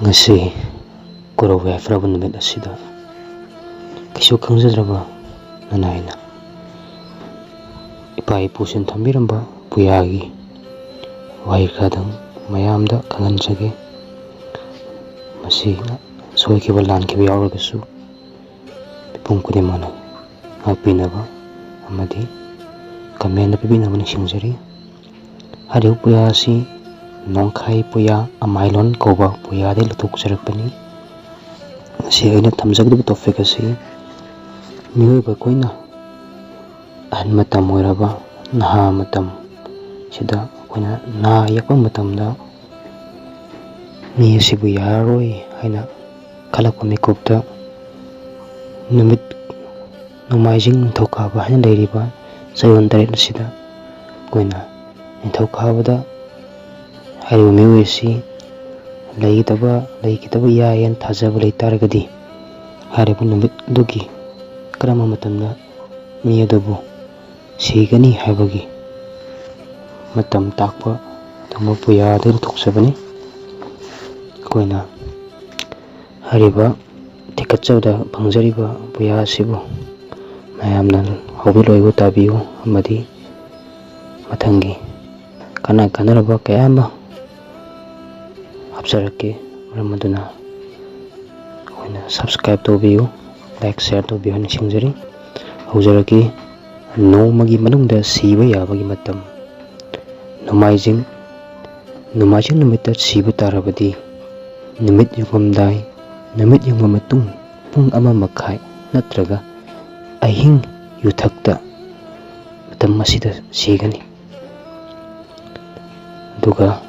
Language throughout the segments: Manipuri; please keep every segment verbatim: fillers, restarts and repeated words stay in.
ꯉꯁꯤ ꯀꯣꯔꯧ ꯌꯥꯏꯐꯔꯕ ꯅꯨꯃꯤꯠ ꯑꯁꯤꯗ ꯀꯩꯁꯨ ꯈꯪꯖꯗ꯭ꯔꯕ ꯅꯅꯥꯏꯅ ꯏꯄꯥ ꯏꯄꯨꯁꯤꯡ ꯊꯝꯕꯤꯔꯝꯕ ꯄꯨꯌꯥꯒꯤ ꯋꯥꯍꯩ ꯈꯔꯗꯪ ꯃꯌꯥꯝꯗ ꯈꯪꯍꯟꯖꯒꯦ꯫ ꯃꯁꯤꯅ ꯁꯣꯏꯈꯤꯕ ꯂꯥꯟꯈꯤꯕ ꯌꯥꯎꯔꯒꯁꯨ ꯃꯤꯄꯨꯝ ꯈꯨꯗꯤꯡꯃꯛꯅ ꯉꯥꯛꯄꯤꯅꯕ ꯑꯃꯗꯤ ꯀꯃꯦꯟꯗ ꯄꯤꯕꯤꯅꯕ ꯅꯤꯡꯁꯤꯡꯖꯔꯤ꯫ ꯍꯥꯏꯔꯤꯕ ꯄꯨꯌꯥ ꯑꯁꯤ ꯅꯣꯡꯈꯥꯏ ꯄꯨꯌꯥ ꯑꯃꯥꯏꯂꯣꯟ ꯀꯧꯕ ꯄꯨꯌꯥꯗꯒꯤ ꯂꯧꯊꯣꯛꯆꯔꯛꯄꯅꯤ꯫ ꯉꯁꯤ ꯑꯩꯅ ꯊꯝꯖꯒꯗꯕ ꯇꯣꯄꯤꯛ ꯑꯁꯤ ꯃꯤꯑꯣꯏꯕ ꯑꯩꯈꯣꯏꯅ ꯑꯍꯟ ꯃꯇꯝ ꯑꯣꯏꯔꯕ ꯅꯍꯥ ꯃꯇꯝ ꯁꯤꯗ ꯑꯩꯈꯣꯏꯅ ꯅꯥ ꯌꯦꯛꯄ ꯃꯇꯝꯗ ꯃꯤ ꯑꯁꯤꯕꯨ ꯌꯥꯔꯔꯣꯏ ꯍꯥꯏꯅ ꯈꯜꯂꯛꯄ ꯃꯤꯀꯨꯞꯇ ꯅꯨꯃꯤꯠ ꯅꯣꯡꯃꯥꯏꯖꯤꯡ ꯅꯤꯡꯊꯧꯀꯥꯕ ꯍꯥꯏꯅ ꯂꯩꯔꯤꯕ ꯆꯌꯣꯜ ꯇꯔꯦꯠ ꯑꯁꯤꯗ ꯑꯩꯈꯣꯏꯅ ꯅꯤꯡꯊꯧꯀꯥꯕꯗ ꯍꯥꯏꯔꯤꯕ ꯃꯤꯑꯣꯏ ꯑꯁꯤ ꯂꯩꯒꯗꯕ ꯂꯩꯈꯤꯗꯕ ꯌꯥꯏꯌꯦꯅ ꯊꯥꯖꯕ ꯂꯩ ꯇꯥꯔꯒꯗꯤ ꯍꯥꯏꯔꯤꯕ ꯅꯨꯃꯤꯠ ꯑꯗꯨꯒꯤ ꯀꯔꯝꯕ ꯃꯇꯝꯗ ꯃꯤ ꯑꯗꯨꯕꯨ ꯁꯤꯒꯅꯤ ꯍꯥꯏꯕꯒꯤ ꯃꯇꯝ ꯇꯥꯛꯄ ꯑꯗꯨꯒꯨꯝꯕ ꯄꯨꯌꯥꯗꯒꯤ ꯂꯧꯊꯣꯛꯆꯕꯅꯤ꯫ ꯑꯩꯈꯣꯏꯅ ꯍꯥꯏꯔꯤꯕ ꯊꯤꯀꯠꯆꯕꯗ ꯐꯪꯖꯔꯤꯕ ꯄꯨꯌꯥ ꯑꯁꯤꯕꯨ ꯃꯌꯥꯝꯅ ꯍꯧꯕꯤ ꯂꯣꯏꯕ ꯇꯥꯕꯤꯌꯨ ꯑꯃꯗꯤ ꯃꯊꯪꯒꯤ ꯀꯥꯟꯅ ꯀꯥꯟꯅꯔꯕ ꯀꯌꯥ ꯑꯃ ꯍꯥꯞꯆꯔꯛꯀꯦ꯫ ꯃꯔꯝ ꯑꯗꯨꯅ ꯑꯩꯈꯣꯏꯅ subscribe ꯇꯧꯕꯤꯌꯨ, like, share ꯇꯧꯕꯤꯌꯨ ꯍꯥꯏꯅ ꯅꯤꯡꯁꯤꯡꯖꯔꯤ꯫ ꯍꯧꯖꯔꯛꯀꯦ꯫ ꯅꯣꯡꯃꯒꯤ ꯃꯅꯨꯡꯗ ꯁꯤꯕ ꯌꯥꯕꯒꯤ ꯃꯇꯝ꯫ ꯅꯣꯡꯃꯥꯏꯖꯤꯡ, ꯅꯣꯡꯃꯥꯏꯖꯤꯡ ꯅꯨꯃꯤꯠꯇ ꯁꯤꯕ ꯇꯥꯔꯕꯗꯤ ꯅꯨꯃꯤꯠ ꯌꯨꯡꯂꯝꯗꯥꯏ, ꯅꯨꯃꯤꯠ ꯌꯨꯡꯕ ꯃꯇꯨꯡ ꯄꯨꯡ ꯑꯃ ꯃꯈꯥꯏ ꯅꯠꯇ꯭ꯔꯒ ꯑꯍꯤꯡ ꯌꯨꯊꯛꯇ ꯃꯇꯝ ꯑꯁꯤꯗ ꯁꯤꯒꯅꯤ꯫ ꯑꯗꯨꯒ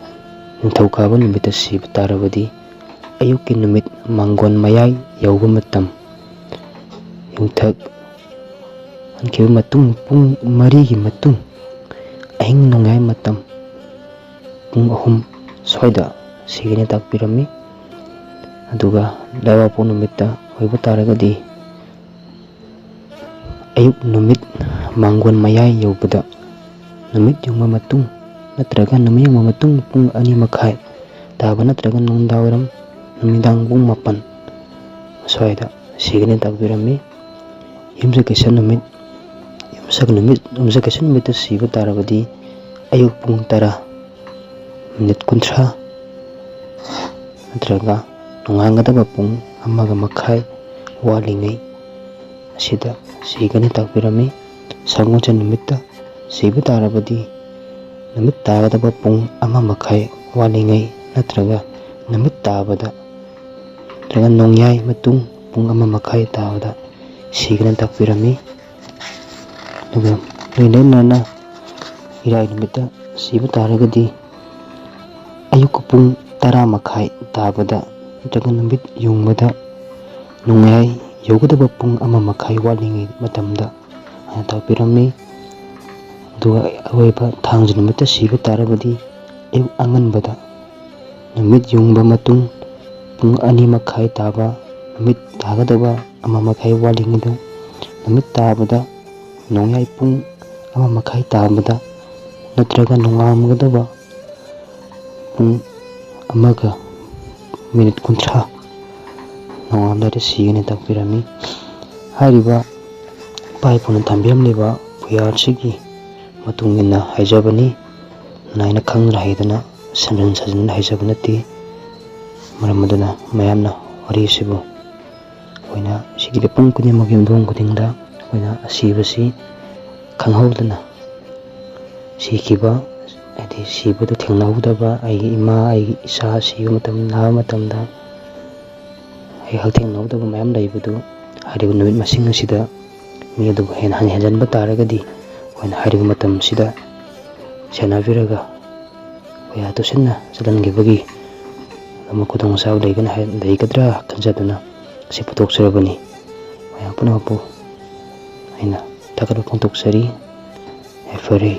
ꯅꯤꯡꯊꯧꯀꯥꯕ ꯅꯨꯃꯤꯠꯇ ꯁꯤꯕ ꯇꯥꯔꯕꯗꯤ ꯑꯌꯨꯛꯀꯤ ꯅꯨꯃꯤꯠ ꯃꯥꯡꯒꯣꯟ ꯃꯌꯥꯏ ꯌꯧꯕ ꯃꯇꯝ, ꯌꯨꯝꯊꯛ ꯍꯟꯈꯤꯕ ꯃꯇꯨꯡ ꯄꯨꯡ ꯃꯔꯤꯒꯤ ꯃꯇꯨꯡ ꯑꯍꯤꯡ ꯅꯣꯡꯌꯥꯏ ꯃꯇꯝ ꯄꯨꯡ ꯑꯍꯨꯝ ꯁ꯭ꯋꯥꯏꯗ ꯁꯤꯒꯅꯤ ꯇꯥꯛꯄꯤꯔꯝꯃꯤ꯫ ꯑꯗꯨꯒ ꯂꯩꯕꯥꯛꯄꯣꯛꯄ ꯅꯨꯃꯤꯠꯇ ꯑꯣꯏꯕ ꯇꯥꯔꯒꯗꯤ ꯑꯌꯨꯛ ꯅꯨꯃꯤꯠ ꯃꯥꯡꯒꯣꯟ ꯃꯌꯥꯏ ꯌꯧꯕꯗ ꯅꯨꯃꯤꯠ ꯌꯨꯡꯕ ꯃꯇꯨꯡ ꯅꯠꯇ꯭ꯔꯒ ꯅꯨꯃꯤꯠ ꯌꯨꯡꯕ ꯃꯇꯨꯡ ꯄꯨꯡ ꯑꯅꯤ ꯃꯈꯥꯏ ꯇꯥꯕ ꯅꯠꯇ꯭ꯔꯒ ꯅꯨꯡꯗꯥꯡꯋꯥꯏꯔꯝ ꯅꯨꯃꯤꯗꯥꯡ ꯄꯨꯡ ꯃꯥꯄꯟ ꯑꯁ꯭ꯋꯥꯏꯗ ꯁꯤꯒꯅꯤ ꯇꯥꯛꯄꯤꯔꯝꯃꯤ꯫ ꯌꯨꯝꯁꯀꯩꯁ ꯅꯨꯃꯤꯠ, ꯌꯨꯝꯁꯀꯩꯁ ꯅꯨꯃꯤꯠ, ꯌꯨꯝꯁꯀꯩꯁ ꯅꯨꯃꯤꯠꯇ ꯁꯤꯕ ꯇꯥꯔꯕꯗꯤ ꯑꯌꯨꯛ ꯄꯨꯡ ꯇꯔꯥ ꯃꯤꯅꯤꯠ ꯀꯨꯟꯊ꯭ꯔꯥ ꯅꯠꯇ꯭ꯔꯒ ꯅꯣꯡꯉꯥꯟꯒꯗꯕ ꯄꯨꯡ ꯑꯃꯒ ꯃꯈꯥꯏ ꯋꯥꯠꯂꯤꯉꯩ ꯑꯁꯤꯗ ꯁꯤꯒꯅꯤ ꯇꯥꯛꯄꯤꯔꯝꯃꯤ꯫ ꯁꯒꯣꯜꯁꯦꯟ ꯅꯨꯃꯤꯠꯇ ꯁꯤꯕ ꯇꯥꯔꯕꯗꯤ ꯅꯨꯃꯤꯠ ꯇꯥꯒꯗꯕ ꯄꯨꯡ ꯑꯃ ꯃꯈꯥꯏ ꯋꯥꯠꯂꯤꯉꯩ ꯅꯠꯇ꯭ꯔꯒ ꯅꯨꯃꯤꯠ ꯇꯥꯕꯗ ꯅꯠꯇ꯭ꯔꯒ ꯅꯣꯡꯌꯥꯏ ꯃꯇꯨꯡ ꯄꯨꯡ ꯑꯃ ꯃꯈꯥꯏ ꯇꯥꯕꯗ ꯁꯤꯒꯅꯤ ꯇꯥꯛꯄꯤꯔꯝꯃꯤ꯫ ꯑꯗꯨꯒ ꯂꯣꯏꯅꯅ ꯏꯔꯥꯏ ꯅꯨꯃꯤꯠꯇ ꯁꯤꯕ ꯇꯥꯔꯒꯗꯤ ꯑꯌꯨꯛꯀ ꯄꯨꯡ ꯇꯔꯥ ꯃꯈꯥꯏ ꯇꯥꯕꯗ ꯅꯠꯇ꯭ꯔꯒ ꯅꯨꯃꯤꯠ ꯌꯨꯡꯕꯗ ꯅꯣꯡꯌꯥꯏ ꯌꯧꯒꯗꯕ ꯄꯨꯡ ꯑꯃ ꯃꯈꯥꯏ ꯋꯥꯠꯂꯤꯉꯩ ꯃꯇꯝꯗ ꯍꯥꯏꯅ ꯇꯥꯛꯄꯤꯔꯝꯃꯤ꯫ ꯑꯗꯨꯒ ꯑꯔꯣꯏꯕ ꯊꯥꯡꯖ ꯅꯨꯃꯤꯠꯇ ꯁꯤꯕ ꯇꯥꯔꯕꯗꯤ ꯑꯌꯨꯛ ꯑꯉꯟꯕꯗ ꯅꯨꯃꯤꯠ ꯌꯨꯡꯕ ꯃꯇꯨꯡ ꯄꯨꯡ ꯑꯅꯤ ꯃꯈꯥꯏ ꯇꯥꯕ, ꯅꯨꯃꯤꯠ ꯇꯥꯒꯗꯕ ꯑꯃ ꯃꯈꯥꯏ ꯋꯥꯠꯂꯤꯉꯩꯗ ꯅꯨꯃꯤꯠ ꯇꯥꯕꯗ ꯅꯣꯡꯌꯥꯏ ꯄꯨꯡ ꯑꯃ ꯃꯈꯥꯏ ꯇꯥꯕꯗ ꯅꯠꯇ꯭ꯔꯒ ꯅꯣꯡꯉꯥꯟꯒꯗꯕ ꯄꯨꯡ ꯑꯃꯒ ꯃꯤꯅꯤꯠ ꯀꯨꯟꯊ꯭ꯔꯥ ꯅꯣꯡꯉꯥꯜꯂꯝꯗꯥꯏꯗ ꯁꯤꯒꯅꯤ ꯇꯥꯛꯄꯤꯔꯝꯃꯤ꯫ ꯍꯥꯏꯔꯤꯕ ꯏꯄꯥ ꯏꯄꯨꯅ ꯊꯝꯕꯤꯔꯝꯂꯤꯕ ꯄꯨꯌꯥꯜꯁꯤꯒꯤ ꯃꯇꯨꯡ ꯏꯟꯅ ꯍꯥꯏꯖꯕꯅꯤ꯫ ꯅꯥꯏꯅ ꯈꯪꯗꯅ ꯍꯩꯗꯅ ꯁꯝꯖꯤꯟ ꯁꯥꯖꯤꯟꯗꯨꯅ ꯍꯥꯏꯖꯕ ꯅꯠꯇꯦ꯫ ꯃꯔꯝ ꯑꯗꯨꯅ ꯃꯌꯥꯝꯅ ꯋꯥꯔꯤꯁꯤꯕꯨ ꯑꯩꯈꯣꯏꯅ ꯁꯤꯒꯤꯗꯤ ꯄꯨꯡ ꯈꯨꯗꯤꯡꯃꯛ ꯌꯨꯝꯊꯣꯡ ꯈꯨꯗꯤꯡꯗ ꯑꯩꯈꯣꯏꯅ ꯑꯁꯤꯕꯁꯤ ꯈꯪꯍꯧꯗꯅ ꯁꯤꯈꯤꯕ, ꯍꯥꯏꯗꯤ ꯁꯤꯕꯗꯨ ꯊꯦꯡꯅꯍꯧꯗꯕ, ꯑꯩꯒꯤ ꯏꯃꯥ, ꯑꯩꯒꯤ ꯏꯆꯥ ꯁꯤꯕ ꯃꯇꯝ, ꯅꯥꯕ ꯃꯇꯝꯗ ꯑꯩꯍꯥꯛ ꯊꯦꯡꯅꯍꯧꯗꯕ ꯃꯌꯥꯝ ꯂꯩꯕꯗꯨ ꯍꯥꯏꯔꯤꯕ ꯅꯨꯃꯤꯠ ꯃꯁꯤꯡ ꯑꯁꯤꯗ ꯃꯤ ꯑꯗꯨꯕꯨ ꯍꯦꯟꯅ ꯍꯟ-, ꯍꯦꯟꯖꯟꯕ ꯇꯥꯔꯒꯗꯤ ꯑꯩꯈꯣꯏꯅ ꯍꯥꯏꯔꯤꯕ ꯃꯇꯝꯁꯤꯗ ꯁꯦꯟꯅꯕꯤꯔꯒ ꯑꯩꯈꯣꯏ ꯇꯨꯏꯁꯟꯅ ꯆꯠꯍꯟꯈꯤꯕꯒꯤ ꯑꯃ ꯈꯨꯗꯣꯡꯆꯥꯕ ꯂꯩꯒꯅꯤ ꯍꯥꯏ-, ꯂꯩꯒꯗ꯭ꯔꯥ ꯈꯟꯖꯗꯨꯅ ꯁꯤ ꯄꯨꯊꯣꯛꯆꯔꯕꯅꯤ꯫ ꯃꯌꯥꯝ ꯄꯨꯝꯅꯃꯛꯄꯨ ꯑꯩꯅ ꯊꯥꯒꯠꯄ ꯐꯣꯡꯗꯣꯛꯆꯔꯤ꯫ ꯌꯥꯏꯐꯔꯦ꯫